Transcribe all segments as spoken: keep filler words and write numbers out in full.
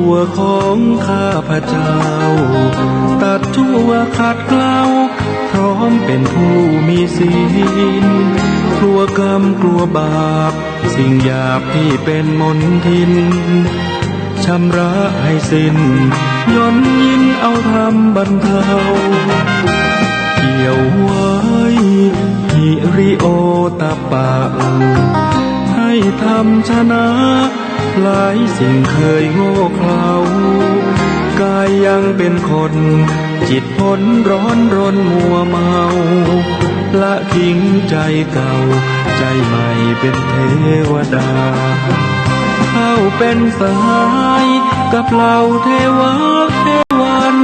ตัวของข้าพเจ้า ตัดชั่วขัดเกลา พร้อมเป็นผู้มีศีล กลัวกรรมกลัวบาป สิ่งหยาบที่เป็นมลทิน ชำระให้สิ้น ย่นยินเอาธรรมบรรเทา เกี่ยวไว้หิริโอตตัปปะ ให้ธรรมชนะ หลายสิ่งเคยโง่เขลา กายยังเป็นคน จิตพ้นร้อนรนมัวเมา ละทิ้งใจเก่า ใจใหม่เป็นเทวดา เข้าเป็นสหายกับเหล่าเทวะเทวัน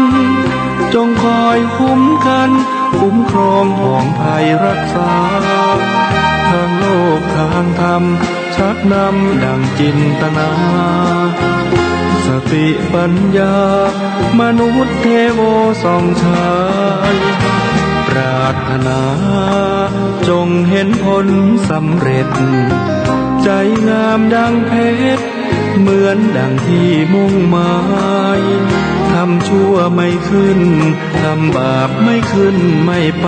จงคอยคุ้มกัน คุ้มครองผองไพรรักษา ทางโลกทางธรรม ชักนำดังจินตนา สติปัญญา มนุษย์เทโวส่องฉาย ปรารถนา จงเห็นผลสำเร็จ ใจงามดังเพชร เหมือนดังที่มุ่งหมาย ทำชั่วไม่ขึ้น ทำบาปไม่ขึ้นไม่ไป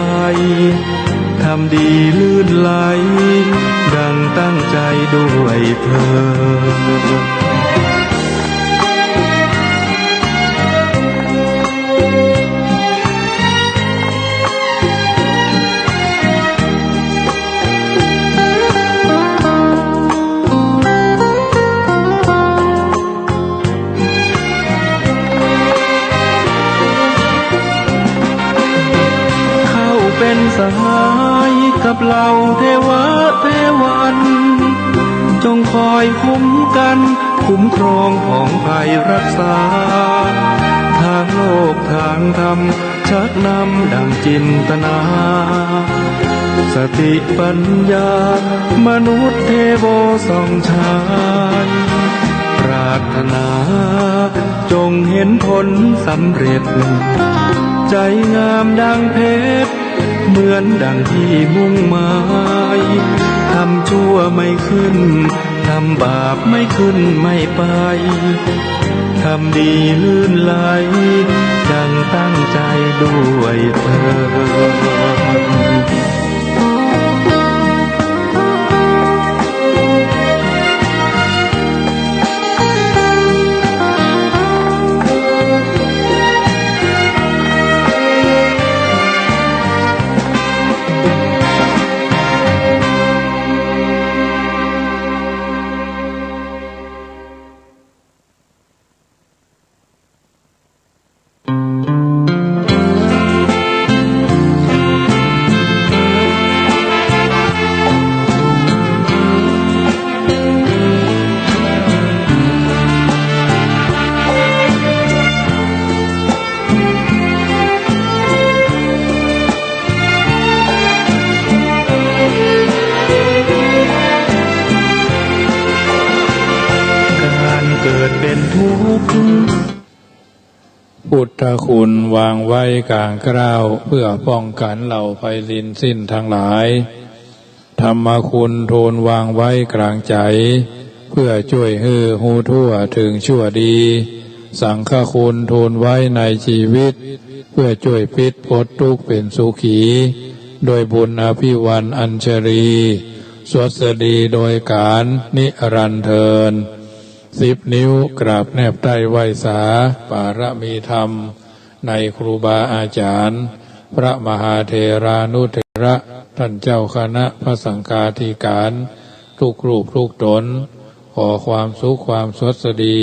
ทำดีลื่นไหล ดังตั้งใจด้วยเทอญ เข้าเป็นสหายกับเหล่าเทวะเทวัน จงคอยคุ้มกัน คุ้มครองผองไพรรักษา ทางโลกทางธรรม ชักนำดังจินตนา สติปัญญา มนุษย์เทโวส่องฉาย ปรารถนา จงเห็นผลสำเร็จ ใจงามดังเพชร เหมือนดังที่มุ่งหมาย ทำชั่วไม่ขึ้น ทำบาปไม่ขึ้นไม่ไป ทำดีลื่นไหล ดังตั้งใจด้วยเทอญ การเกิดเป็นทุกข์ พุทธคุณวางไว้กลางเกล้า เพื่อป้องกันเหล่าภัยรินสิ้นทั้งหลาย ธรรมคุณทูลวางไว้กลางใจ๋ เพื่อจ้วยหื้อฮู้ทั่วเถิงชั่วดี สังฆคุณทูลไว้ในจีวิต เพื่อจ้วยปิดป๊ดตุ๊กข์เป๋นสุขี โดยบุญอภิวรรณอัญชลี สวัสดีโดยก๋าลนิรันดร์เทอญ สิบนิ้วกราบแนบใต้ไหว้สาปารมีธรรม ในครูบาอาจ๋ารย์ พระมหาเถรานุเถระ ต้านเจ้าคณะพระสังฆาธิก๋าน ทุกรูปทุกต๋น ขอความสุขความสวัสดี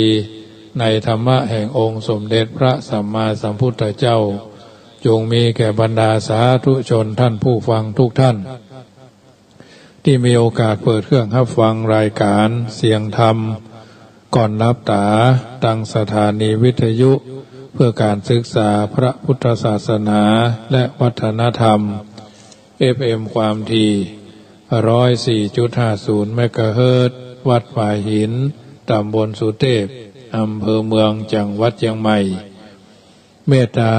ในธรรมะแห่งองค์สมเด็จพระสัมมาสัมพุทธเจ้า จงมีแก่บรรดาสาธุชนท่านผู้ฟังทุกท่าน ตี้มีโอกาสเปิดเครื่องฮับฟังรายก๋านเสียงธรรม ก่อนหลับต๋า ตางสถานีวิทยุ เพื่อก๋านศึกษาพระพุทธศาสนาและวัฒนธรรม เอฟเอ็ม ความถี่ ร้อยสี่จุดห้าศูนย์ เมกะเฮิรตซ์ วัดฝายหิน ต๋ำบลสุเตพ อำเภอเมือง จังหวัดเจียงใหม่ เมตต๋า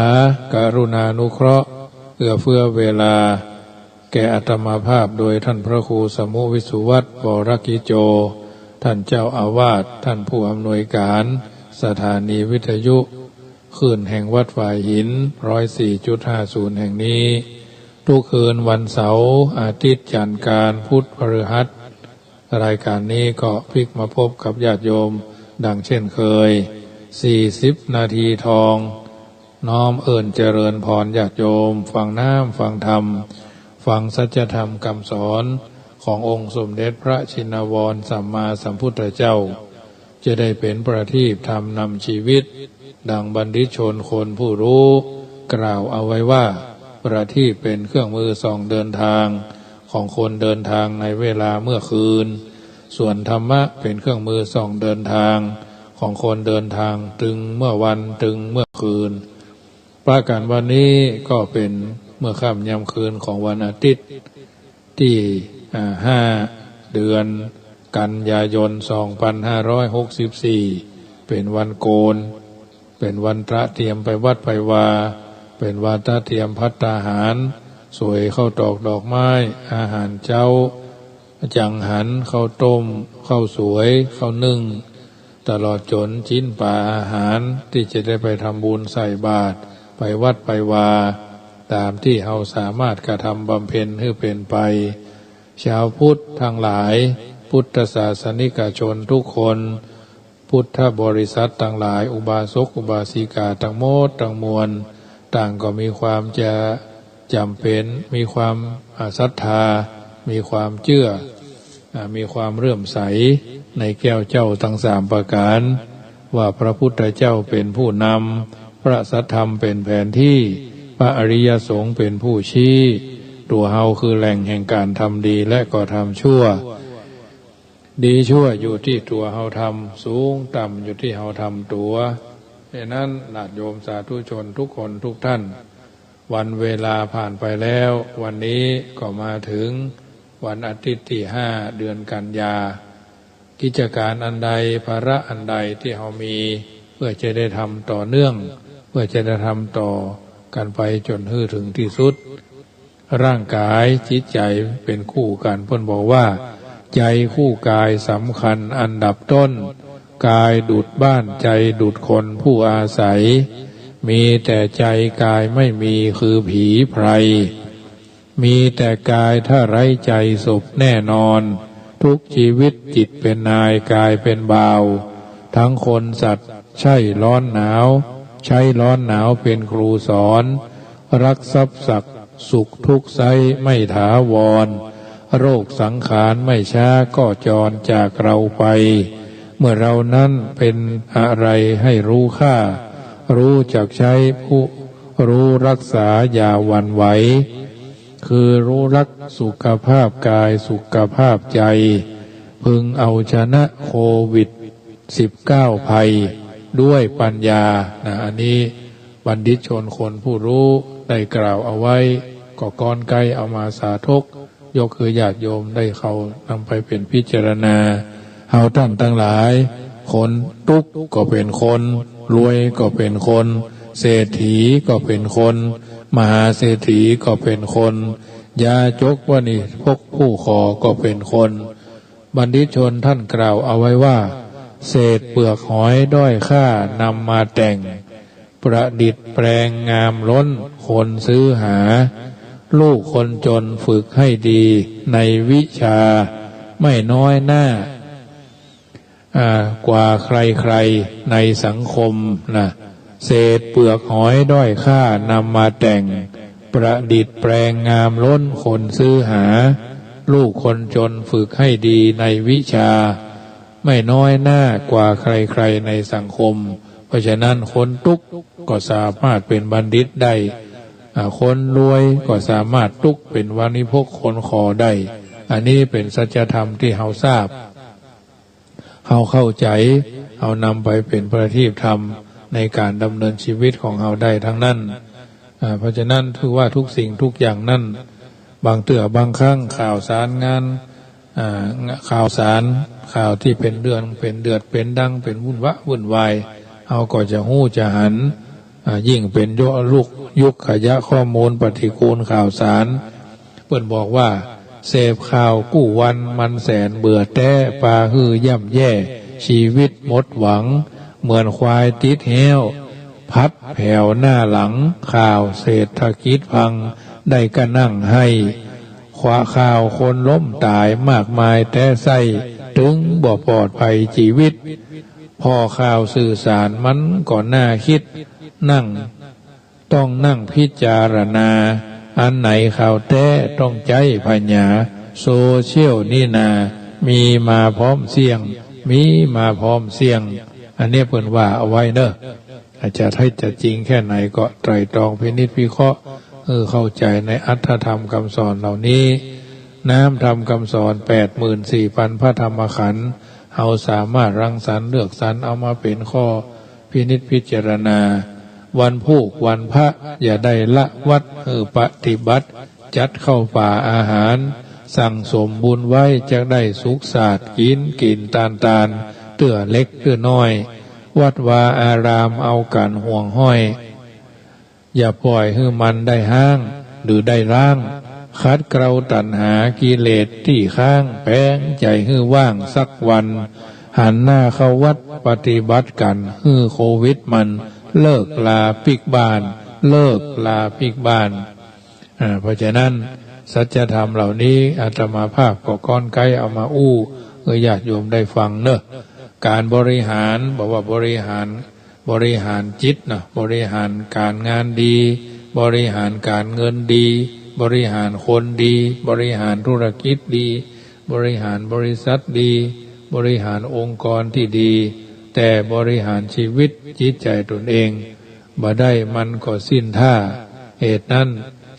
กรุณานุเคราะห์ เอื้อเฟื้อเวลา แก่อาตมาภาพโดยท่านพระครูสมุห์วิสุวัฒน์ วรกิจโจ ท่านเจ้าอาวาส ท่านผู้อำนวยก๋าน สถานีวิทยุคลื่นแห่งวัดฝายหิน ร้อยสี่จุดห้าศูนย์ แห่งนี้ ทุกคืนวันเสาร์ อาทิตย์ จันทร์ อังคาร พุธ พฤหัส รายการนี้ก็พลิกมาพบกับญาติโยมดังเช่นเคย สี่สิบนาทีทอง น้อมเอิ้นเจริญพรญาติโยม ฟังน้ำฟังธรรม ฟังสัจธรรมคำสอนขององค์สมเด็จพระชินวรสัมมาสัมพุทธเจ้า จะได้เป๋นประทีปธรรมนำชีวิต ดังบัณฑิตชนคนผู้รู้กล่าวเอาไว้ว่า ประทีปเป๋นเครื่องมือส่องเดินทางของคนเดินทางในเวลาเมื่อคืน ส่วนธรรมะเป๋นเครื่องมือส่องเดินทางของคนเดินทางตึงเมื่อวันตึงเมื่อคืน ประการวันนี้ก็เป๋นเมื่อค่ำยามคืนของวันอาทิตย์ ตี้ อ่า ห้า เดือนกันยายน สองพันห้าร้อยหกสิบสี่ เป๋นวันโกน เป๋นวันตระเตรียมไปวัดไปวา เป๋นวันตระเตรียมภัตตาหาร สวยข้าวตอกดอกไม้ อาหารเจ๊า จังหัน ข้าวต้ม ข้าวสวย ข้าวนึ่ง ตลอดจ๋นจิ๊นป๋าอาหาร ตี้จะได้ไปทำบุญใส่บาตร ไปวัดไปวา ต๋ามตี้เฮาสามารถกระทำบำเพ็ญหื้อเป๋นไป ชาวพุทธตังหลาย พุทธศาสนิกชนทุกคน พุทธบริษัทตังหลาย อุบาสกอุบาสิกาตังหมดตังมวล ต่างก็มีความจะจ๋ำเป๋น มีความ อ่า ศรัทธา มีความเจื้อ อ่า มีความเลื่อมใสในแก้วเจ้าตังสามประก๋าน ว่าพระพุทธเจ้าเป๋นผู้นำ พระสัทธรรมเป๋นแผนตี้ พระอริยสงฆ์เป๋นผู้ชี้ ตั๋วเฮาคือแหล่งแห่งก๋านทำดีและก็ทำชั่ว ดีชั่วอยู่ตี้ตั๋วเฮาทำ สูงต่ำอยู่ตี้เฮาทำตั๋ว ฉะนั้นญาติโยมสาธุชนทุกคนทุกท่าน วันเวลาผ่านไปแล้ว วันนี้ก็มาถึงวันอาทิตย์ตี้ ห้า เดือนกันยา กิจก๋านอันใด ภาระอันใดตี้เฮามี เพื่อจะได้ทำต่อเนื่อง เพื่อจะได้ทำต่อกั๋นไปจ๋นหื้อเถิงตี้สุด ร่างก๋ายจิตใจ๋เป๋นคู่กั๋น เปิ้นบอกว่า ใจ๋คู่ก๋ายสำคัญอันดับต้น ก๋ายดุจบ้าน ใจ๋ดุจคนผู้อาศัย มีแต่ใจ๋ก๋ายไม่มีคือผีไพร มีแต่ก๋ายถ้าไร้ใจ๋ศพแน่นอน ทุกข์ชีวิตจิตเป๋นนายก๋ายเป๋นบ่าว ทั้งคนสัตว์ใช่ร้อนหนาว ใช้ร้อนหนาวเป๋นครูสอน รักทรัพย์ศักดิ์สุขทุกข์ไซร้ไม่ถาวร โรคสังขารไม่ช้าก็จรจากเราไป เมื่อเรานั้นเป๋นอะไรให้รู้ค่า รู้จักใช้ผู้รู้รักษาอย่าหวั่นไหว คือรู้รักสุขภาพก๋ายสุขภาพใจ๋ พึงเอาชนะโควิด สิบเก้า ภัยด้วยปัญญา นะ อันนี้บัณฑิตชนคนผู้รู้ได้กล่าวเอาไว้ ก็ก้อนใก้เอามาสาธก ยกหื้อญาติโยมได้เข้านำไปเป๋นพิจารณา เฮาต้านตังหลาย คนตุ๊กข์ก็เป๋นคน รวยก็เป๋นคน เศรษฐีก็เป๋นคน มหาเศรษฐีก็เป๋นคน ยาจกวณิพกผู้ขอก็เป๋นคน บัณฑิตชนต้านกล่าวเอาไว้ว่า เศษเปลือกหอยด้อยค่านำมาแต่ง ประดิษฐ์แปลงงามล้นคนซื้อหา ลูกคนจนฝึกให้ดีในวิชา ไม่น้อยหน้า อ่า กว่าใครๆ ในสังคมนะ เศษเปลือกหอยด้อยค่านำมาแต่ง ประดิษฐ์แปลงงามล้นคนซื้อหา ลูกคนจนฝึกให้ดีในวิชา ไม่น้อยหน้ากว่าใครๆ ในสังคม เพราะฉะนั้นคนตุ๊กข์ก็สามารถเป๋นบัณฑิตได้ อ่า คนรวยก็สามารถตุ๊กข์เป๋นวณิพกคนขอได้ อันนี้เป๋นสัจธรรมตี้เฮาทราบ เฮาเข้าใจ๋ เฮานำไปเป๋นประทีปธรรมในก๋านดำเนินชีวิตของเฮาได้ตังนั้น อ่า เพราะฉะนั้นถือว่าทุกสิ่งทุกอย่างนั้น บางเตื้อบางครั้งข่าวสารงาน อ่า ข่าวสาร ข่าวตี้เป๋นเรื่อง เป๋นเดือด เป๋นดัง เป๋นวุ่นวะ วุ่นวาย เฮาก็จะฮู้จะหัน อ่า ยิ่งเป๋นยุค ยุคขยะข้อมูลปฏิกูลข่าวสาร เปิ้นบอกว่า เสพข่าวกู้วันมันแสนเบื่อแต๊ ปาหื้อย่ำแย่ ชีวิตหมดหวัง เหมือนควายติดแฮ้ว พัดแผวหน้าหลัง ข่าวเศรษฐกิจพัง ได้กะนั่งไห้ ข่าวคนล้มต๋ายมากมายแต๊ไส้ ตึงบ่ปลอดภัยจีวิต ผ่อข่าวสื่อสารมันก็น่าคิด นั่ง ต้องนั่งพิจารณา อันไหนข่าวแต๊ต้องใจ๊ปั๋ญญา โซเชียลนี่นา มีมาพร้อมเสี้ยง มีมาพร้อมเสี้ยง อันเนี้ยเปิ้นว่าเอาไว้เนาะ อาจจะเท็จจะจริงแค่ไหนก็ไตร่ตรองพินิจพิเคราะห์ เออ เข้าใจ๋ในอรรถธรรมกำสอนเหล่านี้ น้ำธรรมกำสอนแปดหมื่นสี่พันพระธรรมขันธ์ เฮาสามารถรังสรรค์เลือกสรรเอามาเป๋นข้อพินิจพิจารณา วันพูกวันพระอย่าได้ละวัด เออ ปฏิบัติ จัดข้าวป่าอาหาร สั่งสมบุญไว้จะได้สุขสาด กิ๋นกิ๋นตานตาน เตื้อเล็กเตื้อน้อย วัดวาอารามเอากั๋นห่วงห้อย อย่าป่อยหื้อมันได้ฮ้าง หรือได้ร้าง ขัดเกลาตัณหากิเลสตี้ค้าง แป๋งใจ๋หื้อว่างสักวัน หันหน้าเข้าวัดปฏิบัติกั๋น หื้อโควิดมันเลิกลาปิ๊กบ้าน เลิกลาปิ๊กบ้าน อ่า เพราะฉะนั้น สัจธรรมเหล่านี้อาตมาภาพก็ก้อนใก๊เอามาอู้ เออ ญาติโยมได้ฟังเนาะ ก๋านบริหาร บอกว่าบริหาร บริหารจิตนะ บริหารก๋านงานดี บริหารก๋านเงินดี บริหารคนดี บริหารธุรกิจดี บริหารบริษัทดี บริหารองค์กรตี้ดี แต่บริหารชีวิตจิตใจ๋ตนเองบ่ได้ มันก็สิ้นท่า เหตุนั้น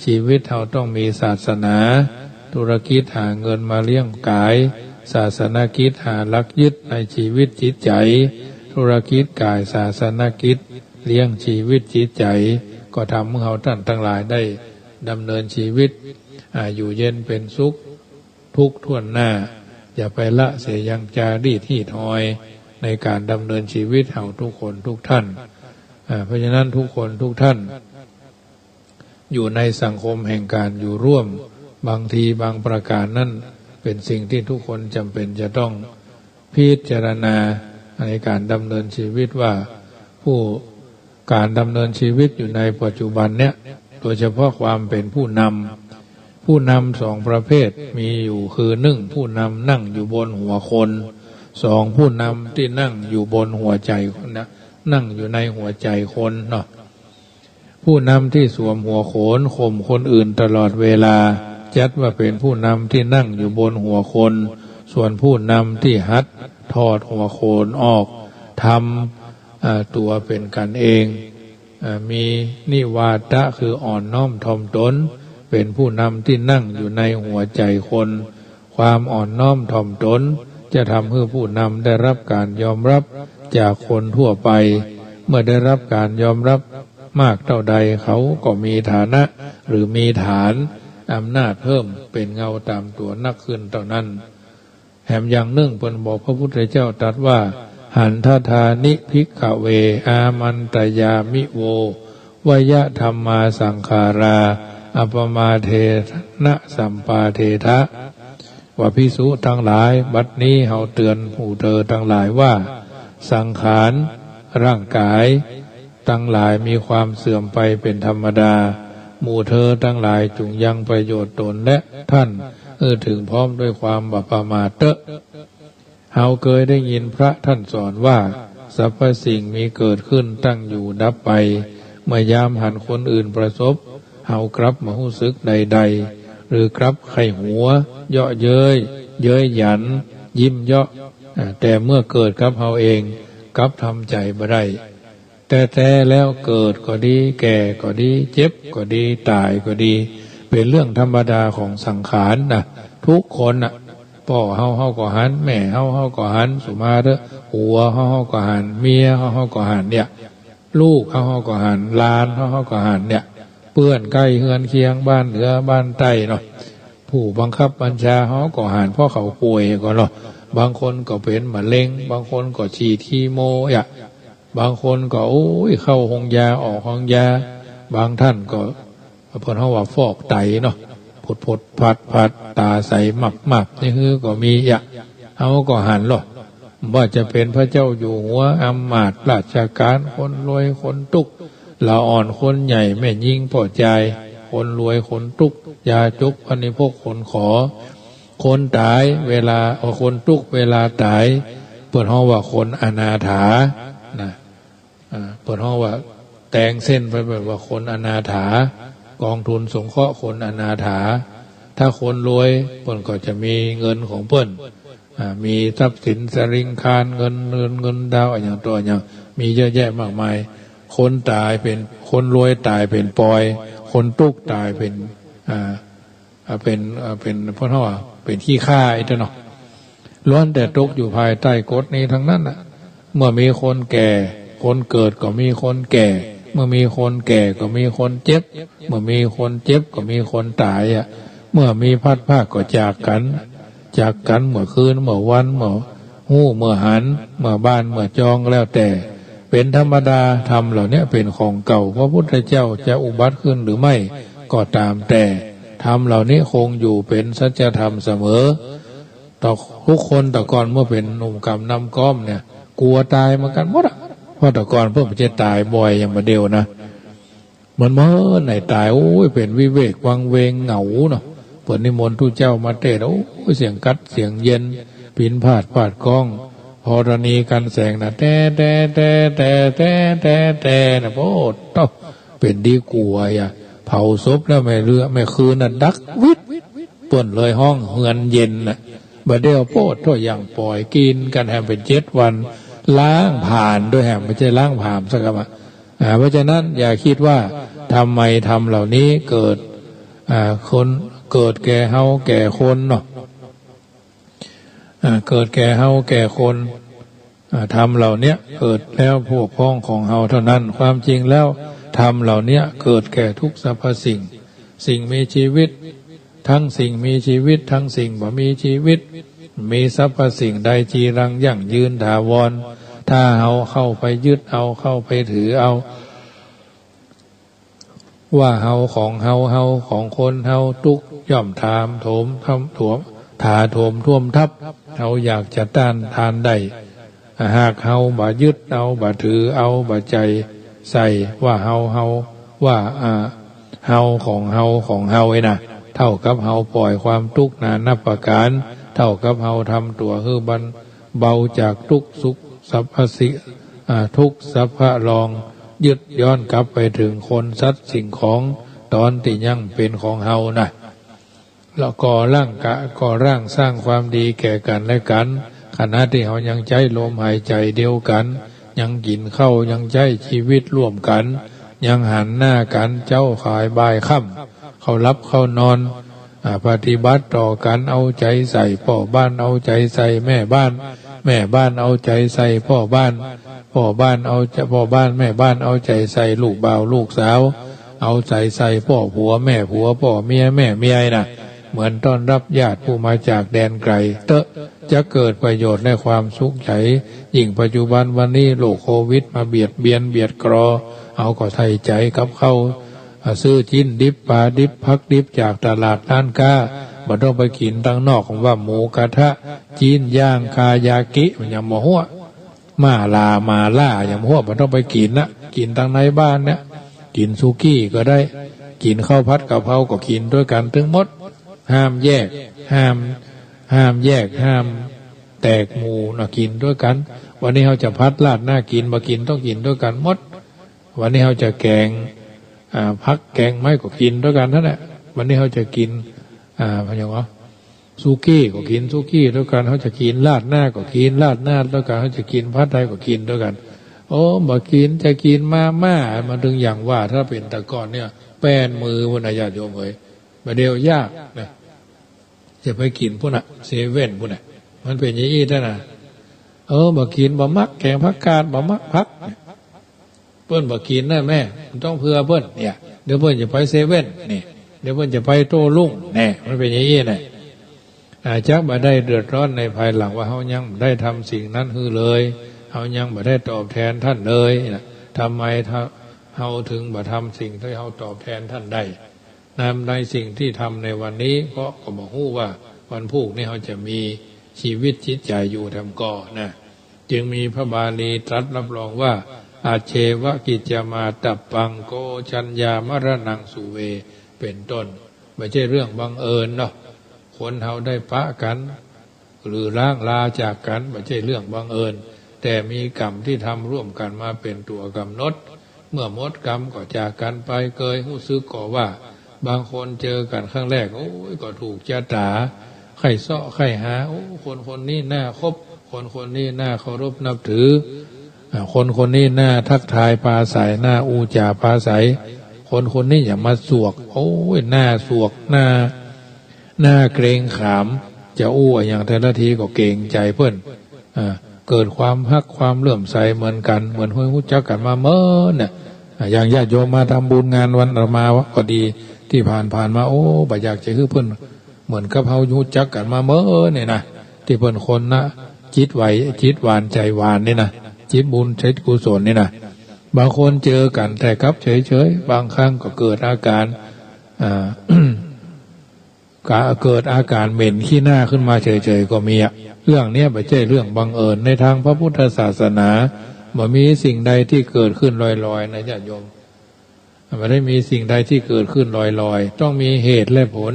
ชีวิตเฮาต้องมีศาสนา ธุรกิจหาเงินมาเลี้ยงก๋าย ศาสนกิจหาหลักยึดในชีวิตจิตใจ๋ ธุรกิจก๋าย ศาสนกิจเลี้ยงชีวิตจิตใจ๋ ก็ทำหื้อเฮาต้านตังหลายได้ดำเนินชีวิต อ่า อยู่เย็นเป๋นสุข ทุกข์ถ้วนหน้า อย่าไปละเสียยังจารีตฮีตฮอย ในก๋านดำเนินชีวิตเฮาทุกคนทุกท่าน อ่า เพราะฉะนั้นทุกคนทุกท่าน อยู่ในสังคมแห่งก๋านอยู่ร่วม บางทีบางประก๋านนั้นเป๋นสิ่งตี้ทุกคนจ๋ำเป๋นจะต้องพิจารณาในก๋านดำเนินชีวิตว่า ผู้ ก๋านดำเนินชีวิตอยู่ในปัจจุบันเนี้ย โดยเฉพาะความเป๋นผู้นำ ผู้นำสองประเภทมีอยู่ คือ หนึ่ง ผู้นำนั่งอยู่บนหัวคน สอง ผู้นำตี้นั่งอยู่บนหัวใจ๋คนนะ นั่งอยู่ในหัวใจ๋คนเนาะ ผู้นำตี้สวมหัวโขนข่มคนอื่นตลอดเวลา จัดว่าเป๋นผู้นำตี้นั่งอยู่บนหัวคน ส่วนผู้นำตี้หัดถอดหัวโขนออก ทำ อ่า ตั๋วเป๋นกั๋นเอง อ่า มีนิวาทะ คืออ่อนน้อมถ่อมตน เป๋นผู้นำตี้นั่งอยู่ในหัวใจ๋คน ความอ่อนน้อมถ่อมตนจะทำหื้อผู้นำได้รับก๋านยอมรับจากคนทั่วไป เมื่อได้รับก๋านยอมรับมากเต้าใด เขาก็มีฐานะ หรือมีฐานอำนาจเพิ่มเป๋นเงาต๋ามตั๋วนักขึ้นเต้านั้น แถมอย่างนึ่งเปิ้นบอก พระพุทธเจ้าตรัสว่า หันทะทานิภิกขเว อามันตยามิโว วยะธัมมาสังขารา อัปปมาเทนะสัมปาเทถะ ว่าภิกษุตังหลาย บัดนี้เฮาเตื๋อนหมู่เธอตังหลายว่า สังขาร ร่างก๋าย ตังหลายมีความเสื่อมไปเป๋นธรรมดา หมู่เธอตังหลายจุ่งยังประโยชน์ตนและต้านหื้อเถิงพร้อมด้วยความบ่ประมาทเต๊อะ เฮาเกยได้ยินพระต้านสอนว่า สรรพสิ่งมีเกิดขึ้นตั้งอยู่ดับไป เมื่อยามหันคนอื่นประสบ เฮากลับบ่ฮู้สึกใดๆ หรือกลับใค่หัว เยาะเย้ย เย้ยหยัน ยิ้มเยาะ อ่า แต่เมื่อเกิดกับเฮาเอง กลับทำใจ๋บ่ได้ แต๊ๆ แล้วเกิดก็ดี แก่ก็ดี เจ็บก็ดี ต๋ายก็ดี เป๋นเรื่องธรรมดาของสังขารนะ ทุกคนน่ะ ป้อเฮา เฮาก็หัน แม่เฮา เฮาก็หัน สุมาเต๊อะ ผัวเฮา เฮาก็หัน เมียเฮา เฮาก็หันเนี่ย ลูกเฮา เฮาก็หัน หลานเฮา เฮาก็หันเนี่ย เปื้อนใก้เฮือนเคียง บ้านเหนือบ้านใต้เนาะ ผู้บังคับบัญชาเฮาก็หัน เพราะเขาป่วยก็เนาะ บางคนก็เป๋นมะเร็ง บางคนก็ฉีดคีโมอะ บางคนก็ โอ้ย เข้าโฮงยา ออกโฮงยา บางต้านก็ เปิ้นเฮาว่าฟอกไตเนาะ ผดๆ ผัดๆ ต๋าใสมับๆ นี่หื้อก็มีอะ เฮาก็หันเนาะ ว่าจะเป๋นพระเจ้าอยู่หัว อำมาตย์ราชก๋าน คนรวยคนตุ๊กข์ ละอ่อนคนใหญ่ แม่ญิงป้อจาย คนรวยคนตุ๊กข์ ยาจก พรรณิพก คนขอ คนต๋ายเวลา เอ่อ คนตุ๊กข์เวลาต๋าย เปิ้นฮ้องว่าคนอนาถา นะ อ่า เปิ้นฮ้องว่าแตงเส้นไปแบบว่าคนอนาถา กองทุนสงเคราะห์คนอนาถา ถ้าคนรวยเปิ้นก็จะมีเงินของเปิ้น อ่า มีทรัพย์สินสริงคาร เงิน เงิน เงินดาว อะหยังต่ออะหยัง มีเยอะแยะมากมาย คนต๋ายเป๋น คนรวยต๋ายเป๋นปอย คนตุ๊กข์ต๋ายเป๋น อ่า อ่า เป๋น อ่า เป๋น เปิ้นฮ้องว่าเป๋นขี้ข้าอี้เต๊อะเนาะ ล้วนแต่ตกอยู่ภายใต้กฎนี้ทั้งนั้นน่ะ เมื่อมีคนแก่ คนเกิดก็มีคนแก่ เมื่อมีคนแก่ก็มีคนเจ็บ เมื่อมีคนเจ็บก็มีคนต๋ายอะ เมื่อมีพลัดพรากก็จากกั๋น จากกั๋นเมื่อคืน เมื่อวัน เมื่อฮู้ เมื่อหัน เมื่อบ้าน เมื่อจอง แล้วแต่ เป๋นธรรมดา ธรรมเหล่านี้เป๋นของเก่า พระพุทธเจ้าจะอุบัติขึ้นหรือไม่ก็ต๋ามแต่ ธรรมเหล่านี้คงอยู่เป๋นสัจธรรมเสมอ ต่อทุกคน แต่ก่อนเมื่อเป๋นหนุ่มกำนำก๊อมเนี่ย กั๋วต๋ายเหมือนกั๋นหมดอะ เพราะแต่ก่อนเปิ้นบ่ใจ้ต๋ายบ่อยอย่างบ่าเดี่ยวนะ มันเมินไหนต๋าย โอ้ย เป๋นวิเวกวังเวงเหงาเนาะ เปิ้นนิมนต์ตุ๊เจ้ามาเตศน์ โอ้ย เสียงกั๊ดเสียงเย็น ปิณฑบาตฟาดก้อง ธรณีกันแสงนะ แต๊ แต๊ แต๊ นะ โอ้โธ่ เป๋นดีกั๋วอะ เผาศพแล้วแม่เฮือน แม่คืนน่ะดับวิบ เปิ้นเลยฮ้องเฮือนเย็นน่ะ บ่าเดี่ยวโพดโธ่ ยังป่อย กิ๋นกั๋นแหมเป๋นเจ็ดวัน ล้างผลาญด้วยแหม บ่ใจ้ล้างผลาญสักกำอะ อ่า เพราะฉะนั้นอย่าคิดว่าทำไมธรรมเหล่านี้เกิด อ่า คน เกิดแก่เฮาแก่คนเนาะ อ่า เกิดแก่เฮาแก่คน อ่า ธรรมเหล่าเนี้ยเกิดแล้วพวกพ้องของเฮาเท่านั้น ความจริงแล้วธรรมเหล่าเนี้ยเกิดแก่ทุกสรรพสิ่ง สิ่งมีชีวิต ทั้งสิ่งมีชีวิต ทั้งสิ่งบ่มีชีวิต มีสรรพสิ่งใดจีรังยั่งยืนถาวร ถ้าเฮาเข้าไปยึดเอา เข้าไปถือเอา ว่าเฮาของเฮา เฮาของคน เฮาตุ๊กข์ย่อมถามโถมทำถวม ถาโถมท่วมทับ เฮาอยากจะต้านทานได้ หากเฮาบ่ยึดเอา บ่ถือเอา บ่ใจ๋ใส่ว่าเฮา เฮา ว่า อ่า เฮาของเฮา ของเฮาไอ้นะ เท่ากับเฮาป่อยความตุ๊กข์นานับประก๋าน เท่ากับเฮาทำตั๋วหื้อบันเบาจากตุ๊กข์สุขสรรพสิ อ่า ทุกข์สรรพรอง ยึดย้อนกลับไปเถิงคนสัตว์สิ่งของ ต๋อนตี้ยังเป๋นของเฮานะ แล้วก่อร่างกะ ก่อร่างสร้างความดีแก่กั๋นและกั๋น ขณะตี้เฮายังใจ๊ลมหายใจ๋เดียวกั๋น ยังกิ๋นข้าว ยังใจ๊จีวิตร่วมกั๋น ยังหันหน้ากั๋น เจ๊าสายบ่ายค่ำ เข้าหลับเข้านอน อ่า ปฏิบัติต่อกั๋น เอาใจ๋ใส่ป้อบ้าน เอาใจ๋ใส่แม่บ้าน แม่บ้านเอาใจ๋ใส่ป้อบ้าน ป้อบ้านเอาใจ๋ ป้อบ้านแม่บ้านเอาใจ๋ใส่ลูกบ่าวลูกสาว เอาใจ๋ใส่ป้อผัวแม่ผัว ป้อเมียแม่เมียนะ เหมือนต้อนฮับญาติผู้มาจากแดนไก๋เต๊อะ จะเกิดประโยชน์และความสุขใจ๋ยิ่ง ปัจจุบันวันนี้โรคโควิดมาเบียดเบียนเบียดกรอ เฮาก็ใส่ใจ๋กับข้าว อ่า ซื้อจิ๊นดิบ ป๋าดิบ ผักดิบจากตลาดร้านก๊า บ่ต้องไปกิ๋นตังนอก ว่าหมูกระทะ จิ๊นย่าง คายากิ มันยังบ่ฮั้ว ม่าล่า หม่าล่า ยังบ่ฮั้ว บ่ต้องไปกิ๋นนะ กิ๋นตังในบ้านเนี่ย กิ๋นสุกี้ก็ได้ กิ๋นข้าวผัดกะเพราก็กิ๋นตวยกั๋นตึงหมด ห้ามแยก ห้าม ห้ามแยก ห้ามแตกหมู่นะ กิ๋นตวยกั๋น วันนี้เฮาจะผัดราดหน้ากิ๋น บ่กิ๋นต้องกิ๋นตวยกั๋นหมด วันนี้เฮาจะแก๋ง อ่า ผักแก๋งไม้ก็กิ๋นตวยกั๋นหั้นแหละ วันนี้เฮาจะกิ๋น อ่า หยังวะ สุกี้ก็กิ๋นสุกี้ตวยกั๋น เฮาจะกิ๋นราดหน้าก็กิ๋นราดหน้าตวยกั๋น เฮาจะกิ๋นผัดไทยก็กิ๋นตวยกั๋น โอ้ บ่กิ๋น จะกิ๋นมาม่า มันตึงอย่างว่า ถ้าเป๋นแต่ก่อนเนี่ย แป้นมือพุ้นนะญาติโยมเอ๋ย บ่าเดี่ยวยากนะ จะไปกิ๋นพุ้นน่ะ เซเว่นพุ้นน่ะ มันเป๋นอย่างอี้แต๊นะ เออ บ่กิ๋น บ่มักแก๋งผักกาด บ่มักผัก เปิ้นบ่กิ๋นนะแม่ มันต้องเผื่อเปิ้น เนี่ย เดี๋ยวเปิ้นจะไปเซเว่น นี่ เดี๋ยวเปิ้นจะไปโต้รุ่ง แน่ มันเป๋นอย่างอี้แหละ อ่า จักบ่ได้เดือดร้อนในภายหลังว่าเฮายังบ่ได้ทำสิ่งนั้นหื้อเลย เฮายังบ่ได้ตอบแทนต้านเลยนะ ทำไมเฮา เฮาถึงบ่ทำสิ่งตี้เฮาตอบแทนต้านได้ ใน ในสิ่งตี้ทำในวันนี้ เพราะก็บ่ฮู้ว่าวันพูกนี้เฮาจะมีจีวิตจิตใจ๋อยู่แถมก่อนะ จึงมีพระบาลีตรัสรับรองว่า อัจเฉวกิจจมาตตัปปัง โกจัญญามรณังสุเว เป็นต้น บ่ใจ้เรื่องบังเอิญเนาะ คนเฮาได้ปะกั๋น หรือร้างลาจากกั๋น บ่ใจ้เรื่องบังเอิญ แต่มีกรรมตี้ทำร่วมกั๋นมาเป๋นตั๋วก๋ำหนด เมื่อหมดกรรมก็จากกั๋นไป เกยฮู้สึกก่อว่า บางคนเจอกั๋นครั้งแรก โอ้ย ก็ถูกจะต๋า ใค่เซาะใค่หา โอ้ คนคนนี้น่าคบ คนคนนี้น่าเคารพนับถือ อ่า คนคนนี้น่าทักทายปราศรัย น่าอู้จ๋าปราศรัย คนคนนี้อย่ามาสวก โอ้ย น่าสวก น่า น่าเกรงขาม จะอู้อะหยังแต่ละทีก็เกรงใจ๋เปิ้น อ่า เกิดความฮักความเลื่อมใสเหมือนกั๋น เหมือนฮู้จักกั๋นมาเมินเนี่ย อ่า อย่างญาติโยมมาทำบุญงานวันอาตมาก็ดี ตี้ผ่านๆ มา โอ้ บ่อยากจะหื้อเปิ้นเหมือนกับเฮาฮู้จักกั๋นมาเมินนี่นะ ตี้เปิ้นคนนะ จิตไหว จิตหวานใจ๋หวานนี่นะ จิตบุญจิตกุศลนี่นะ บางคนเจอกั๋นแต่กลับเฉยๆ บางครั้งก็เกิดอาก๋าน อ่า กะ เกิดอาก๋านเหม็นขี้หน้าขึ้นมาเฉยๆ ก็มีอะ เรื่องเนี้ยบ่ใจ้เรื่องบังเอิญ ในตางพระพุทธศาสนา บ่มีสิ่งใดตี้เกิดขึ้นลอยๆ นะญาติโยม บ่ได้มีสิ่งใดตี้เกิดขึ้นลอยๆ ต้องมีเหตุและผล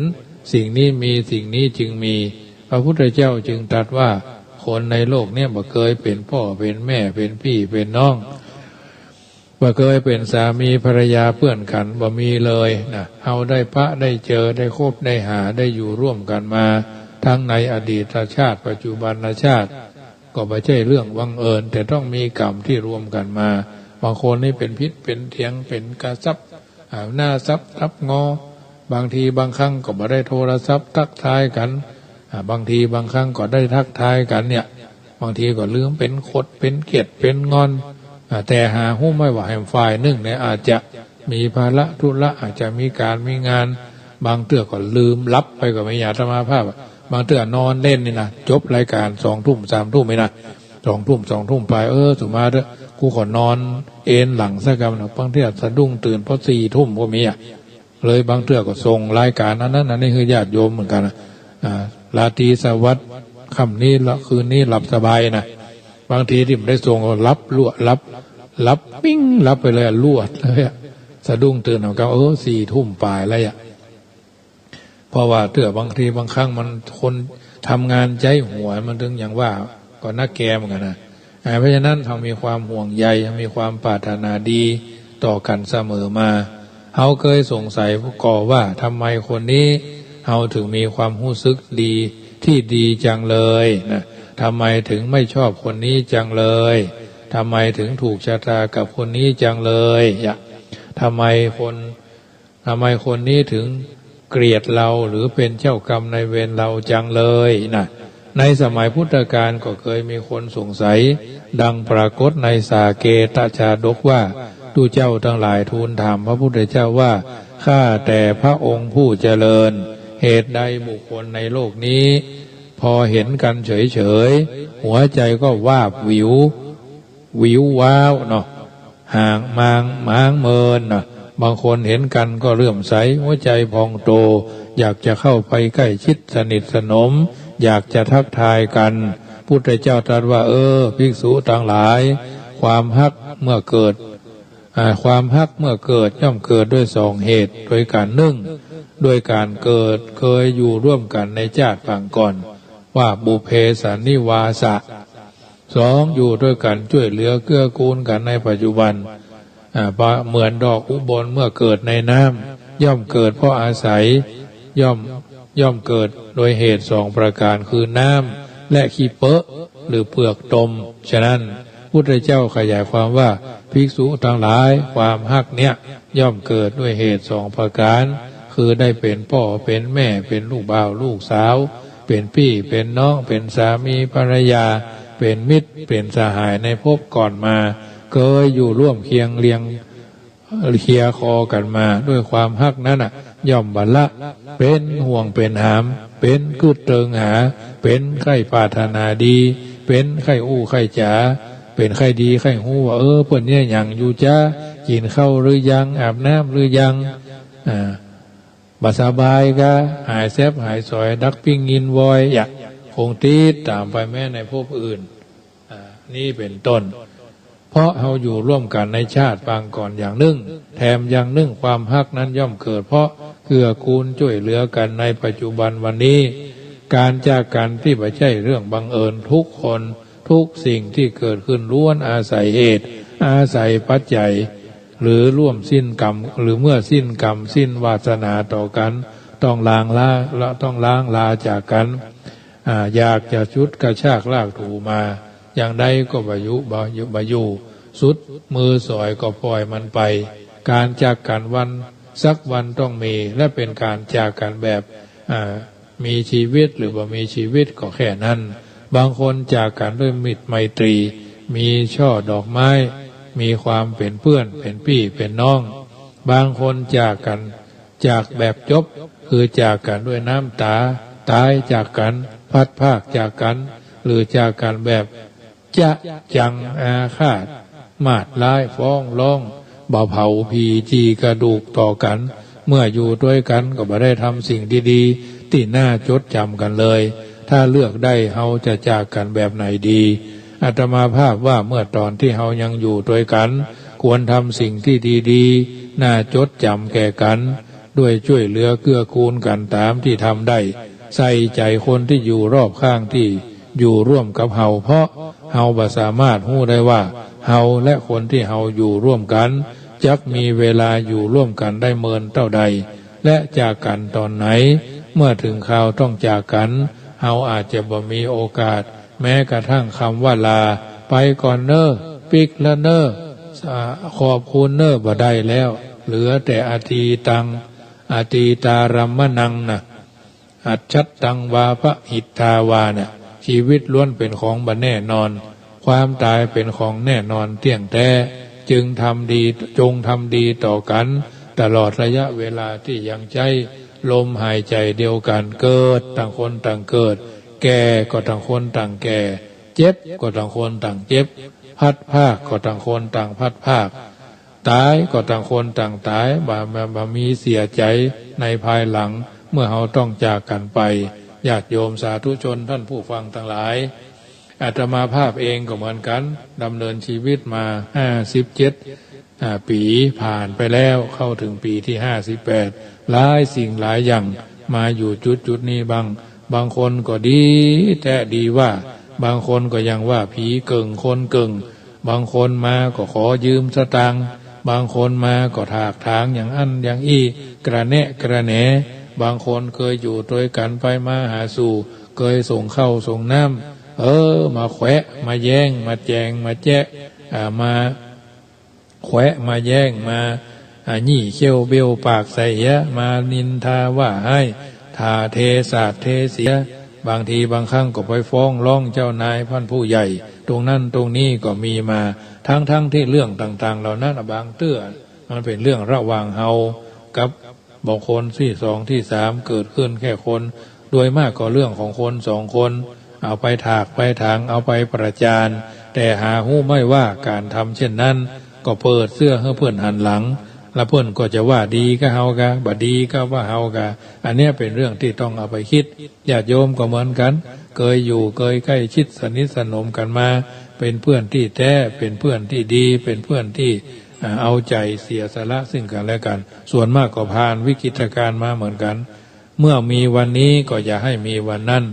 สิ่งนี้มี สิ่งนี้จึงมี พระพุทธเจ้าจึงตรัสว่า คนในโลกเนี้ยบ่เกยเป๋นป้อเป๋นแม่ เป๋นปี้เป๋นน้อง บ่เกยเป๋นสามีภรรยาเปื้อนกั๋น บ่มีเลยนะ เฮาได้ปะได้เจอ ได้คบได้หา ได้อยู่ร่วมกั๋นมา ทั้งในอดีตชาติ ปัจจุบันชาติ ก็บ่ใจ้เรื่องบังเอิญ แต่ต้องมีกรรมตี้รวมกั๋นมา บางคนนี่เป๋นผิด เป๋นเถียง เป๋นกระซับ อ่า หน้าซับซับงอ บางทีบางครั้งก็บ่ได้โทรศัพท์ทักทายกั๋น อ่า บางทีบางครั้งก็ได้ทักทายกั๋นเนี่ย บางทีก็ลืม เป๋นขด เป๋นเกลียด เป๋นงอน อ่า แต่หาฮู้ไหมว่าแหมฝ่ายนึ่งเนี่ยอาจจะมีภาระธุระ อาจจะมีก๋านมีงาน บางเตื้อก็ลืมหลับไปก็มี อาตมาภาพอะ บางเตื้อนอนเล่นนี่นะ จบรายก๋านสองทุ่มสามทุ่มนี่นะ สองทุ่ม สองทุ่มไป เออ สุมาเต๊อะ กูขอนอนเอนหลังสักกำนะ บางเตื้อสะดุ้งตื่นพอสี่ทุ่มก็มีอะ เลยบางเตื้อก็ส่งรายก๋านอันนั้นอันนี้หื้อญาติโยมเหมือนกั๋นนะ อ่า ราตรีสวัสดิ์ ค่ำนี้ละ คืนนี้หลับสบายนะ บางทีตี้บ่ได้ส่งก็หลับลั่ว หลับ หลับปิ๊ง หลับไปเลยอะ ลั่วเลยอะ สะดุ้งตื่นเอาก็ เออ สี่ทุ่มปลายแล้วอะ เพราะว่าเตื้อบางทีบางครั้งมันคนทำงานใจ๊หัว มันเถิงอย่างว่าก็นักแกเหมือนกั๋นนะ อ่า เพราะฉะนั้นเฮามีความห่วงใย เฮามีความปรารถนาดีต่อกั๋นเสมอมา เฮาเกยสงสัยก่อว่า ทำไมคนนี้เฮาเถิงมีความฮู้สึกดีตี้ดีจังเลยนะ ทำไมเถิงไม่ชอบคนนี้จังเลย ทำไมเถิงถูกชะตากับคนนี้จังเลยอะ ทำไมคน ทำไมคนนี้เถิงเกลียดเรา หรือเป๋นเจ้ากรรมนายเวรเราจังเลยนะ ในสมัยพุทธกาลก็เกยมีคนสงสัย ดังปรากฏในสาเกตชาดกว่า ดูเจ้าตังหลายทูลถามพระพุทธเจ้าว่า ข้าแต่พระองค์ผู้เจริญ เหตุใดบุคคลในโลกนี้ พอเห็นกั๋นเฉยๆ หัวใจ๋ก็วาบหวิว หวิวว้าวเนาะ หางมางหมางเมินเนาะ บางคนเห็นกั๋นก็เลื่อมใส หัวใจ๋พองโต อยากจะเข้าไปใกล้ชิดสนิทสนม อยากจะทักทายกั๋น พุทธเจ้าตรัสว่า เออ ภิกษุตังหลาย ความฮักเมื่อเกิด อ่า ความฮักเมื่อเกิดย่อมเกิดด้วยสองเหตุ โดยก๋านนึ่ง โดยก๋านเกิดเกยอยู่ร่วมกั๋นในจาติปางก่อน ว่าปุพเพสันนิวาสะ สอง อยู่ด้วยกั๋นจ้วยเหลือเกื้อกูลกั๋นในปัจจุบัน อ่า ประ เหมือนดอกอุบลเมื่อเกิดในน้ำ ย่อมเกิดเพราะอาศัย ย่อม ย่อมเกิดโดยเหตุสองประก๋าน คือน้ำ และขี้เป๊อะ หรือเปลือกตม ฉะนั้น พุทธเจ้าขยายความว่า ภิกษุตังหลาย ความฮักเนี้ย ย่อมเกิดด้วยเหตุสองประก๋าน คือได้เป๋นป้อเป๋นแม่ เป๋นลูกบ่าวลูกสาว เป๋นปี้เป๋นน้อง เป๋นสามีภรรยา เป๋นมิตร เป๋นสหายในภพก่อนมา เกยอยู่ร่วมเคียงเรียงเคียงคอกั๋นมา ด้วยความฮักนั้นน่ะ ย่อมบ่ละ เป๋นห่วงเป๋นหาม เป๋นกึ๊ดเติงหา เป๋นใค่ปรารถนาดี เป๋นใค่อู้ใค่จ๋า เป๋นใค่ดีใค่ฮู้ว่า เออ เปิ้นเยียะหยังอยู่จ๊ะ กิ๋นข้าวหรือยัง อาบน้ำหรือยัง อ่า บ่สบายกา หายแซบหายสอย ดักปิ้งงินวอย อยากคงติดต๋ามไปแม้ในภพอื่น อ่า นี้เป๋นต้น เพราะเฮาอยู่ร่วมกั๋นในชาติปางก่อนอย่างนึ่ง แถมอย่างนึ่งความฮักนั้นย่อมเกิดเพราะเกื้อกูลจ้วยเหลือกั๋นในปัจจุบันวันนี้ ก๋านจากกั๋นตี้บ่ใจ้เรื่องบังเอิญ ทุกคนทุกสิ่งตี้เกิดขึ้นล้วนอาศัยเหตุ อาศัยปัจจัย หรือร่วมสิ้นกรรม หรือเมื่อสิ้นกรรมสิ้นวาสนาต่อกั๋น ต้องล้างลา ละ ต้องล้างลาจากกั๋น อ่า อยากจะฉุดกระชากลากถูมา อย่างใดก็บ่อยู่ บ่อยู่ บ่อยู่ สุดมือสอยก็ปล่อยมันไป ก๋านจากกั๋นวันสักวันต้องมี และเป๋นก๋านจากกั๋นแบบ อ่า มีชีวิตหรือบ่มีชีวิตก็แค่นั้น บางคนจากกั๋นด้วยมิตรไมตรี มีช่อดอกไม้ มีความเป๋นเปื้อน เป๋นปี้ เป๋นน้อง บางคนจากกั๋น จากแบบจบ คือจากกั๋นด้วยน้ำตา ต๋ายจากกั๋น พลัดพรากจากกั๋น หรือจากกั๋นแบบ จะจังอาฆาต มาดร้าย ฟ้องร้อง บ่าเผา ผีจี่กระดูกต่อกั๋น เมื่ออยู่ตวยกั๋นก็บ่ได้ทำสิ่งดีๆ ตี้น่าจดจ๋ำกั๋นเลย ถ้าเลือกได้เฮาจะจากกั๋นแบบไหนดี อาตมาภาพว่าเมื่อต๋อนตี้เฮายังอยู่ตวยกั๋น ควรทำสิ่งตี้ดีๆ น่าจดจ๋ำแก่กั๋น ด้วยจ้วยเหลือเกื้อกูลกั๋นต๋ามตี้ทำได้ ใส่ใจ๋คนตี้อยู่รอบข้างตี้อยู่ร่วมกับเฮา เพราะเฮาบ่สามารถฮู้ได้ว่าเฮาและคนตี้เฮาอยู่ร่วมกั๋น จักมีเวลาอยู่ร่วมกั๋นได้เมินเต้าใด และจากกั๋นต๋อนไหน เมื่อเถิงคราวต้องจากกั๋น เฮาอาจจะบ่มีโอกาส แม้กระทั่งกำว่าลา ไปก่อนเน่อ ปิ๊กละเน่อ อ่า ขอบคุณเน่อ บ่ได้แล้ว เหลือแต่อตีตัง อตีตารัมมะนังนะ อัจฉัตตังวาปะหิตตาวานะ ชีวิตล้วนเป๋นของบ่แน่นอน ความต๋ายเป๋นของแน่นอนเตี้ยงแต๊ จึงทำดี จงทำดีต่อกั๋น ตลอดระยะเวลาตี้ยังใจ๊ลมหายใจ๋เดียวกั๋น เกิดต่างคนต่างเกิด แก่ก็ต่างคนต่างแก่ เจ็บก็ต่างคนต่างเจ็บ พลัดพรากก็ต่างคนต่างพลัดพราก ต๋ายก็ต่างคนต่างต๋าย บ่ บ่ บ่มีเสียใจ๋ในภายหลัง เมื่อเฮาต้องจากกั๋นไป ญาติโยมสาธุชนท่านผู้ฟังตังหลาย อาตมาภาพเองก็เหมือนกั๋น ดำเนินชีวิตมาห้าสิบเจ็ด อ่า ปี๋ผ่านไปแล้ว เข้าเถิงปี๋ตี้ห้าสิบแปด หลายสิ่งหลายอย่าง มาอยู่จุดๆ นี้บ้าง บางคนก็ดีแต๊ดีว่า บางคนก็ยังว่าผีเกิ่งคนเกิ่ง บางคนมาก็ขอยืมสตางค์ บางคนมาก็ถากถางอย่างอั้นอย่างอี้ กระแนะกระแหน บางคนเกยอยู่ตวยกั๋นไปมาหาสู่ เกยส่งข้าวส่งน้ำ เออ มาแขวะ มาแย้ง มาแจ๋ง มาแจ๊ะ อ่า มา แขวะมาแย้งมา อ่า ยี่เขี้ยวเบ้ยวปากใส่เหีย มานินทาว่าฮ้าย ถ่าเทสาดเทเสีย บางทีบางครั้งก็ไปฟ้องร้องเจ้านายพันผู้ใหญ่ ตรงนั้นตรงนี้ก็มีมา ทั้งๆ ตี้เรื่องต่างๆ เหล่านั้น บางเตื้อมันเป๋นเรื่องระหว่างเฮากับ บางคนตี้สองตี้สาม เกิดขึ้นแค่คน โดยมากก็เรื่องของคนสองคน เอาไปถากไปถาง เอาไปประจาน แต่หาฮู้ไม่ว่าก๋านทำเช่นนั้น ก็เปิดเสื้อหื้อเปิ้นหันหลัง แล้วเปิ้นก็จะว่าดีกับเฮากา บ่ดีกับว่าเฮากา อันเนี้ยเป๋นเรื่องตี้ต้องเอาไปกึ๊ด ญาติโยมก็เหมือนกั๋น เกยอยู่เกยใก้ชิดสนิทสนมกั๋นมา เป๋นเปื้อนตี้แต๊ เป๋นเปื้อนตี้ดี เป๋นเปื้อนตี้ อ่า เอาใจ๋เสียสละซึ่งกั๋นและกั๋น ส่วนมากก็ผ่านวิกฤตการณ์มาเหมือนกั๋น เมื่อมีวันนี้ก็อย่าหื้อมีวันนั้น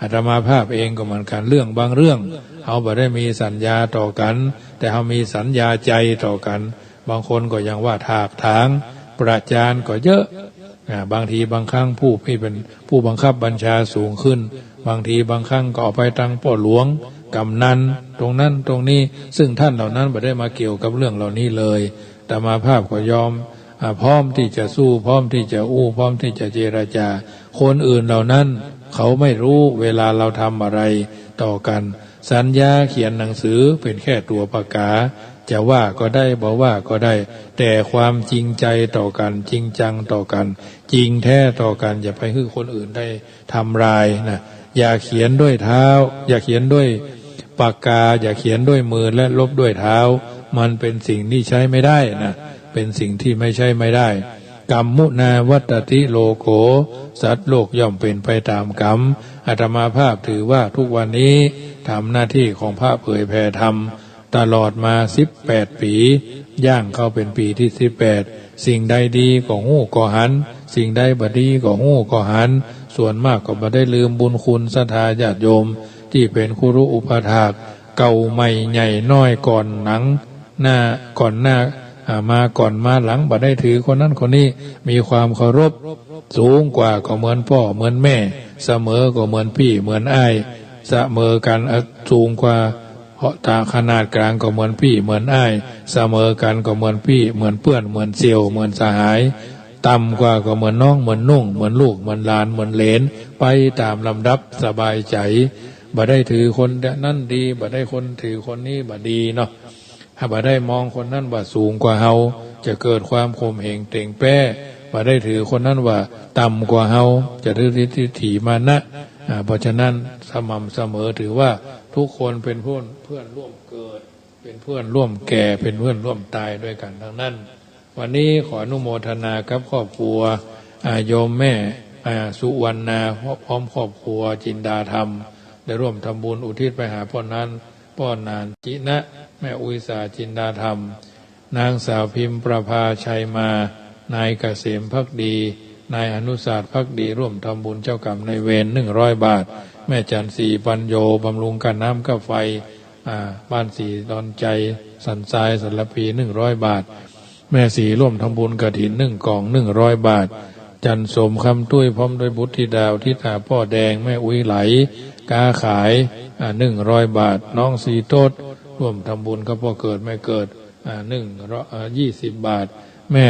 อาตมาภาพเองก็เหมือนกั๋น เรื่องบางเรื่อง เฮาบ่ได้มีสัญญาต่อกั๋น แต่เฮามีสัญญาใจ๋ต่อกั๋น บางคนก็ยังว่าถากถาง ประจานก็เยอะ อ่า บางทีบางครั้งผู้ตี้เป๋นผู้บังคับบัญชาสูงขึ้น บางทีบางครั้งก็เอาไปตังป้อหลวง กำนัน ตรงนั้นตรงนี้ ซึ่งท่านเหล่านั้นบ่ได้มาเกี่ยวกับเรื่องเหล่านี้เลย อาตมาภาพก็ยอม อ่า พร้อมตี้จะสู้ พร้อมตี้จะอู้ พร้อมตี้จะเจรจา คนอื่นเหล่านั้นเขาไม่รู้เวลาเฮาทำอะไรต่อกั๋น สัญญาเขียนหนังสือเป๋นแค่ตั๋วปากกา จะว่าก็ได้ บ่ว่าก็ได้ แต่ความจริงใจ๋ต่อกั๋น จริงจังต่อกั๋น จริงแท้ต่อกั๋น อย่าไปหื้อคนอื่นได้ทำลายนะ อย่าเขียนด้วยเท้า อย่าเขียนด้วยปากกา อย่าเขียนด้วยมือและลบด้วยเท้า มันเป๋นสิ่งที่ใช้ไม่ได้นะ เป๋นสิ่งที่ไม่ใช้ไม่ได้ กรรมมุนาวัตติโลโก สัตว์โลกย่อมเป็นไปต๋ามกรรม อาตมาภาพถือว่าทุกวันนี้ทำหน้าตี้ของพระเผยแผ่ธรรม ตลอดมาสิบแปดปี๋ ย่างเข้าเป๋นปี๋ตี้สิบแปด สิ่งใดดีก็ฮู้ก็หัน สิ่งใดบ่ดีก็ฮู้ก็หัน ส่วนมากก็บ่ได้ลืมบุญคุณศรัทธาญาติโยม ตี้เป๋นครูอุปัฏฐาก เก่าใหม่ใหญ่น้อยก่อนหลัง หน้าก่อนหน้า อ่า มาก่อนมาหลัง บ่ได้ถือคนนั้นคนนี้ มีความเคารพ สูงกว่าก็เหมือนป้อเหมือนแม่ เสมอก็เหมือนปี้เหมือนอ้าย เสมอกั๋น อ่ะ สูงกว่า เพราะต๋าขนาดก๋างก็เหมือนปี้เหมือนอ้าย เสมอกั๋นก็เหมือนปี้เหมือนเปื้อนเหมือนเสี่ยวเหมือนสหาย ต่ำกว่าก็เหมือนน้องเหมือนนุ่ง เหมือนลูกเหมือนหลานเหมือนเหลน ไปต๋ามลำดับสบายใจ๋ บ่ได้ถือคนนั้นดี บ่ได้คนถือคนนี้บ่ดีเนาะ หากบ่ได้มองคนนั้นว่าสูงกว่าเฮา จะเกิดความข่มเหงเต๋งแป๊ บ่ได้ถือคนนั้นว่าต่ำกว่าเฮา จะถือทิฏฐิมานะ อ่า เพราะฉะนั้นสม่ำเสมอถือว่าทุกคนเป๋นเพื่อน เพื่อนร่วมเกิด เป๋นเพื่อนร่วมแก่ เป๋นเพื่อนร่วมต๋ายด้วยกั๋นตังนั้น วันนี้ขออนุโมทนากับครอบครัว อ่า โยมแม่ อ่า สุวรรณา พร้อมครอบครัวจินดาธรรม ได้ร่วมทำบุญอุทิศไปหาป้อหนาน ป้อหนานจินะ แม่อุยสาจินดาธรรม นางสาวพิมประภาชัยมา นายเกษมภักดี นายอนุสาสน์ภักดี ร่วมทำบุญเจ้ากรรมนายเวรหนึ่งร้อยบาท แม่จันทร์ศรีปัญโญ บำรุงค่าน้ำค่าไฟ อ่า บ้านศรีดอนชัย สันทราย สารภี หนึ่งร้อยบาท แม่ศรีร่วมทำบุญกฐินหนึ่งกล่อง หนึ่งร้อยบาท จันทร์สมคำตุ้ยพร้อมด้วยบุตรธิดา อุทิศหาป้อแดง แม่อุ๊ยไหล ก๊าขาย อ่า หนึ่งร้อยบาท น้องศรีโต๊ด ร่วมทำบุญกับป้อเกิดแม่เกิด อ่า หนึ่งร้อย อ่า ยี่สิบบาท แม่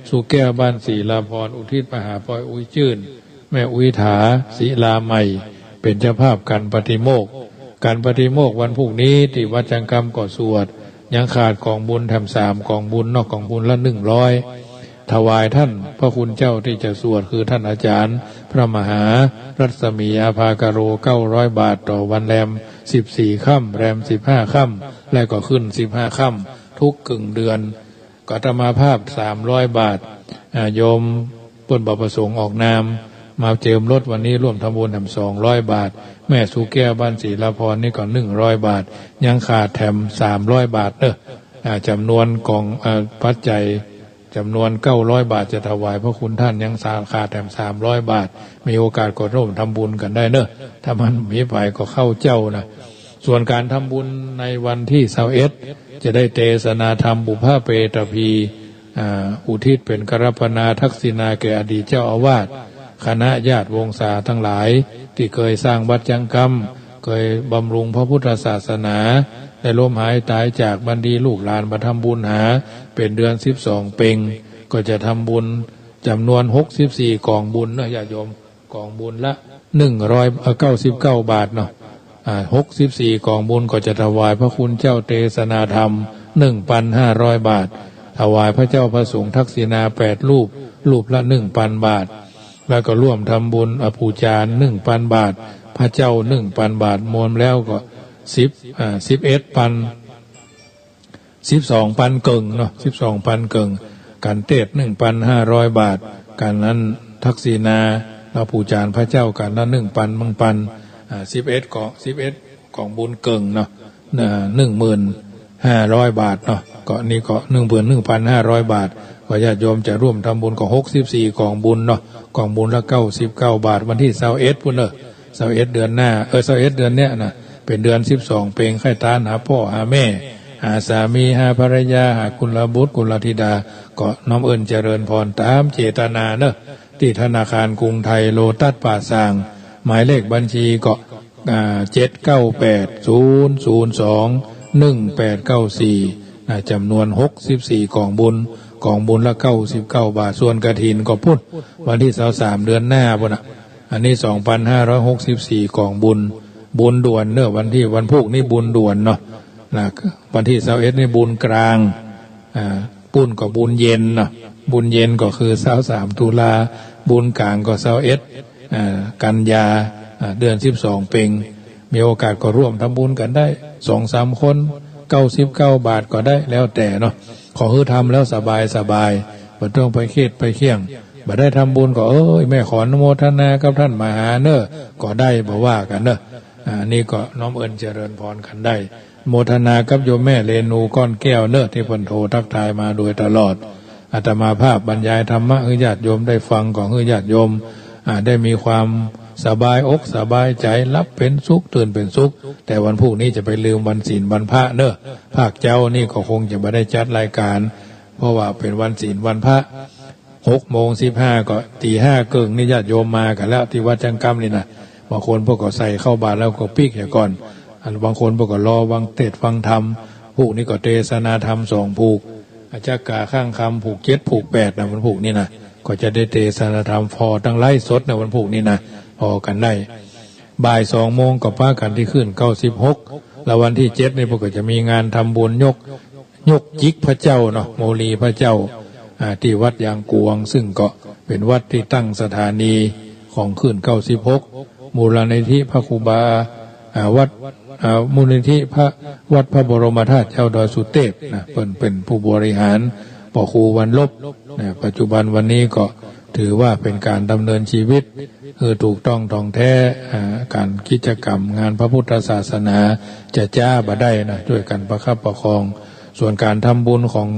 สุแก้วบ้านศรีลาพร อุทิศไปหาป้ออุ๊ยจื้น แม่อุ๊ยถา ศิลาใหม่ เป๋นเจ้าภาพก๋านปาติโมกข์ ก๋านปาติโมกข์วันพรุ่งนี้ตี้วัดจังกำก็สวด ยังขาดก๋องบุญแถมสามก๋องบุญเนาะ ก๋องบุญละหนึ่งร้อย ถวายต้านพระคุณเจ้าตี้จะสวด คือต้านอาจ๋ารย์พระมหารัศมีอาภากโร เก้าร้อยบาท ต่อวันแรมสิบสี่ค่ำ แรมสิบห้าค่ำ และก็ขึ้นสิบห้าค่ำ ทุกกึ่งเดือน ก็อาตมาภาพสามร้อยบาท อ่า โยมเปิ้นบ่ประสงค์ออกนาม มาเจิมรถวันนี้ร่วมทำบุญแถมสองร้อยบาท แม่สุแก้วบ้านศรีลาพรนี่ก็หนึ่งร้อยบาท ยังขาดแถมสามร้อยบาทเนาะ อ่า จ๋ำนวนของ อ่า ปัจจัยจ๋ำนวนเก้าร้อยบาท จะถวายพระคุณต้าน ยังขาดแถมสามร้อยบาท มีโอกาสก็ร่วมทำบุญกั๋นได้เนาะ ถ้ามันมีไปก็เข้าเจ้านะ ส่วนก๋านทำบุญในวันตี้ซาวเอ็ด จะได้เตสนาธรรมปุพพเปตพี อ่า อุทิศเป๋นกรัปปนาทักษิณาแก่อดีตเจ้าอาวาส คณะญาติวงศาตังหลาย ตี้เกยสร้างวัดจังกำ เกยบำรุงพระพุทธศาสนา ได้ล้มหายต๋ายจาก บัดนี้ลูกหลานมาทำบุญหา เป๋นเดือนสิบสองเป็ง ก็จะทำบุญจ๋ำนวนหกสิบสี่ก๋องบุญเนาะ ญาติโยม ก๋องบุญละหนึ่งร้อย เอ่อ เก้าสิบเก้าบาทเนาะ อ่า หกสิบสี่ก๋องบุญก็จะถวายพระคุณเจ้าเตสนาธรรม หนึ่งปันห้าร้อยบาท ถวายพระเจ้าพระสงฆ์ทักษิณาแปดรูป รูปละหนึ่งปันบาท แล้วก็ร่วมทำบุญอภูจารหนึ่งปันบาท พระเจ้าหนึ่งปันบาท รวมแล้วก็สิบ อ่า สิบเอ็ดปัน สิบสองปันเกิ่งเนาะ สิบสองปันเกิ่ง ก๋านเตสน์หนึ่งปันห้าร้อยบาท ก๋านนั้นทักษิณา แล้วปู๋จานพระเจ้าก๋านละหนึ่งปัน หนึ่งปัน อ่า สิบเอ็ดก๋อง สิบเอ็ดก๋องบุญเกิ่งเนาะ อ่า หนึ่งหมื่นห้าร้อยบาทเนาะ ก็นี่ก็หนึ่งหมื่น หนึ่งปันห้าร้อยบาท ก็ญาติโยมจะร่วมทำบุญก็หกสิบสี่ก๋องบุญเนาะ ก๋องบุญละเก้าสิบเก้าบาท วันตี้ซาวเอ็ดปู้นเนาะ ซาวเอ็ดเดือนหน้า เออ ซาวเอ็ดเดือนเนี้ยนะ เป๋นเดือนสิบสอง เป๋นใค่ตานหาป้อหาแม่ หาสามี หาภรรยา หากุลบุตรกุลธิดา ก็น้อมเอิ้นเจริญพรต๋ามเจตนาเนาะ ตี้ธนาคารกรุงไทย โลตัสป่าซาง หมายเลขบัญชีก็ อ่า เจ็ดเก้าแปด ศูนย์ศูนย์สอง หนึ่งแปดเก้าสี่ นะ จ๋ำนวนหกสิบสี่ก๋องบุญ ก๋องบุญละเก้าสิบเก้าบาท ส่วนกฐินก็ปู้น วันตี้ซาวสาม เดือนหน้าปู้นนะ อันนี้สองปันห้าร้อยหกสิบสี่ก๋องบุญ บุญด่วนเนาะ วันตี้ วันพูกนี้บุญด่วนเนาะ นะ วันตี้ซาวเอ็ดนี่บุญกลาง อ่า ปู้นก็บุญเย็นเนาะ บุญเย็นก็คือซาวสามตุลา บุญก๋างก็ซาวเอ็ด อ่า กันยา อ่า เดือนสิบสองเป๋ง มีโอกาสก็ร่วมทำบุญกั๋นได้ สองสามคน เก้าสิบเก้าบาทก็ได้ แล้วแต่เนาะ ขอหื้อทำแล้วสบายสบาย ไป บ่ต้องไปเคียดไปเคี่ยง บ่ได้ทำบุญก็ เอ้ย แม่ขออนุโมทนากับต้านมหาเน่อ ก็ได้ บ่ว่ากั๋นเน่อ อ่า อันนี้ก็น้อมเอิญเจริญพรกั๋นได้ โมทนากับโยมแม่เรนูก้อนแก้วเน่อ ตี้เปิ้นโทรทักทายมาโดยตลอด อาตมาภาพบรรยายธรรมะหื้อญาติโยมได้ฟัง ก็หื้อญาติโยม อ่า ได้มีความสบายอกสบายใจ๋ หลับเป๋นสุข ตื่นเป๋นสุข แต่วันพูกนี้จะไปลืมวันศีลวันพระเน่อ ภาคเจ๊านี่ก็คงจะบ่ได้จัดรายการ เพราะว่าเป๋นวันศีลวันพระ หกโมงสิบห้าก็ตีห้าเกิ่งนี่ญาติโยมมากั๋นแล้ว ตี้วัดจังกำนี่นะ บางคนเปิ้นก็ใส่เข้าบาตรแล้วก็ปิ๊กเหียก่อน อันบางคนเปิ้นก็รอฟังเตสน์ฟังธรรม พูกนี้ก็เตสนาธรรมสองพูก อาจักกาข้างคำพูกเจ็ดพูกแปดนะ วันพูกนี้นะ ก็จะได้เตสนาธรรมผ่อตังไลฟ์สดนะ วันพูกนี้นะ ผ่อกั๋นได้ บ่ายสองโมงก็ปะกั๋นตี้คลื่นเก้าสิบหก แล้ววันตี้เจ็ดนี่เปิ้นก็จะมีงานทำบุญยก ยกจิกพระเจ้าเนาะ โมลีพระเจ้า อ่า ตี้วัดยางกวง ซึ่งก็เป๋นวัดตี้ตั้งสถานีของคลื่นเก้าสิบหก มูลนิธิพระครูบา อ่า วัด อ่า มูลนิธิพระ วัดพระบรมธาตุเจ้าดอยสุเตพนะ เปิ้นเป๋นผู้บริหาร ป้อครูวันลบนะ ปัจจุบันวันนี้ก็ถือว่าเป๋นก๋านดำเนินชีวิต คือถูกต้องถ่องแท้ อ่า ก๋านกิจกรรมงานพระพุทธศาสนาจะจ๊าบ่ได้นะ จ้วยกั๋นประคับประคอง ส่วนก๋านทำบุญของ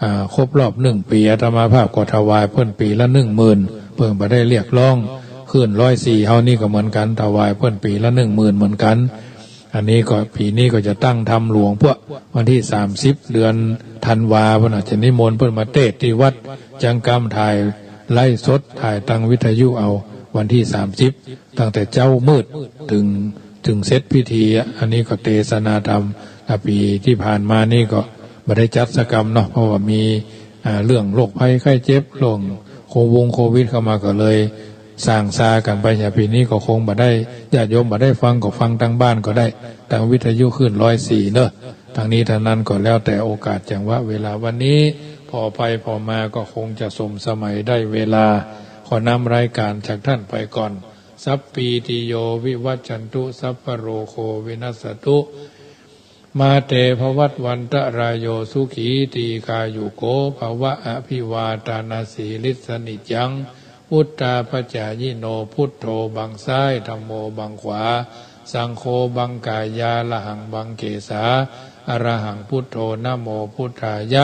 อ่า ครบรอบหนึ่งปี๋ อาตมาภาพก็ถวายเปิ้นปี๋ละหนึ่งหมื่น เปิ้นบ่ได้เรียกร้อง คลื่นร้อยสี่เฮานี่ก็เหมือนกั๋น ถวายเปิ้นปี๋ละหนึ่งหมื่นเหมือนกั๋น อันนี้ก็ปี๋นี้ก็จะตั้งธรรมหลวงพวกวันตี้สามสิบ เดือนธันวา เปิ้นอาจจะนิมนต์เปิ้นมาเตสน์ตี้วัดจังกำ ถ่ายไลฟ์สด ถ่ายตังวิทยุเอา วันตี้สามสิบ ตั้งแต่เจ๊ามืดเถิง เถิงเสร็จพิธีอะ อันนี้ก็เตสนาธรรม อ่า ปี๋ตี้ผ่านมานี่ก็บ่ได้จัดสักกำเนาะ เพราะว่ามี อ่า เรื่องโรคภัยไข้เจ็บ เรื่องโควงโควิดเข้ามาก็เลยส่างซากั๋นไป อย่างปี๋นี้ก็คงบ่ได้ ญาติโยมบ่ได้ฟังก็ฟังตังบ้านก็ได้ ตังวิทยุคลื่นร้อยสี่เนาะ ตังนี้ตังนั้นก็แล้วแต่โอกาสจังหวะเวลา วันนี้ผ่อไปผ่อมาก็คงจะสมสมัยได้เวลา ขอน้ำรายก๋านจากต้านไปก่อน สัพพีติโยวิวัชชันตุ สัพพะโรโควินัสสะตุ มาเตภวัตวันตะราโย สุขีตีฆายุโกภะวะ อะภิวาทานะสีลิสสะนิจจัง วุฑฒาปะจายิโน พุทโธบังซ้าย ธัมโมบังขวา สังโฆบังก๋ายา อะระหังบังเกสา อะระหังพุทโธ นะโมพุทธายะ